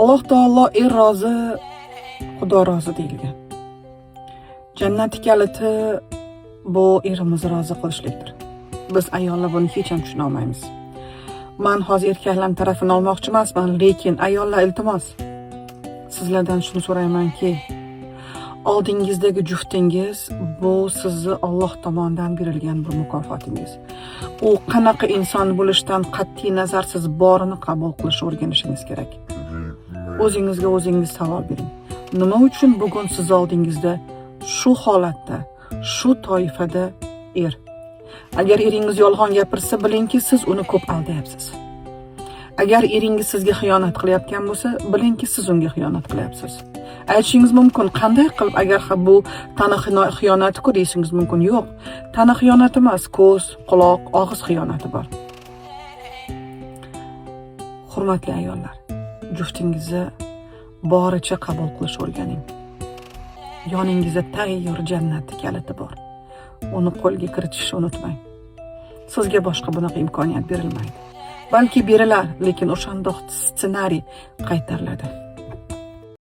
Alloh taolo "Er rozi, Xudo rozi" deyilgan. Jannat kaliti bu erimizni rozi qilishlikdir. Biz ayollar buni hech ham tushuna olmaymiz. Man hozir erkaklarning tarafini olmoqchi emasman, lekin ayollar, iltimos, sizlardan shuni so'raymanki, oldingizdagi juftingiz bu sizni Olloh tomonidan berilgan bir mukofotingiz. U qanaqa inson bo'lishidan qat'iy nazar, siz borini qabul qilishni o'rganishingiz kerak. O'zingizga o'zingiz savol bering: nima uchun bugun siz oldingizda shu holatda, shu toifada er? Agar eringiz yolg'on gapirsa, bilingki, siz uni ko'p aldayapsiz. Agar eringiz sizga xiyonat qilayotgan bo'lsa, bilingki, siz unga xiyonat qilyapsiz. Aytishingiz mumkin, qanday qilib, agar ha bu tana xiyonati-ku, deyishingiz mumkin. Yo'q, tana xiyonati emas, ko'z, quloq, og'iz xiyonati bor. Hurmatli ayollar, juftingizni boricha qabul qilishni o'rganing. Yoningizda tayyor jannatni kaliti bor, uni qo'lga kiritishni unutmang. Sizga boshqa bunaqa imkoniyat berilmaydi, balki berilar, lekin o'shandoq ssenariy qaytariladi.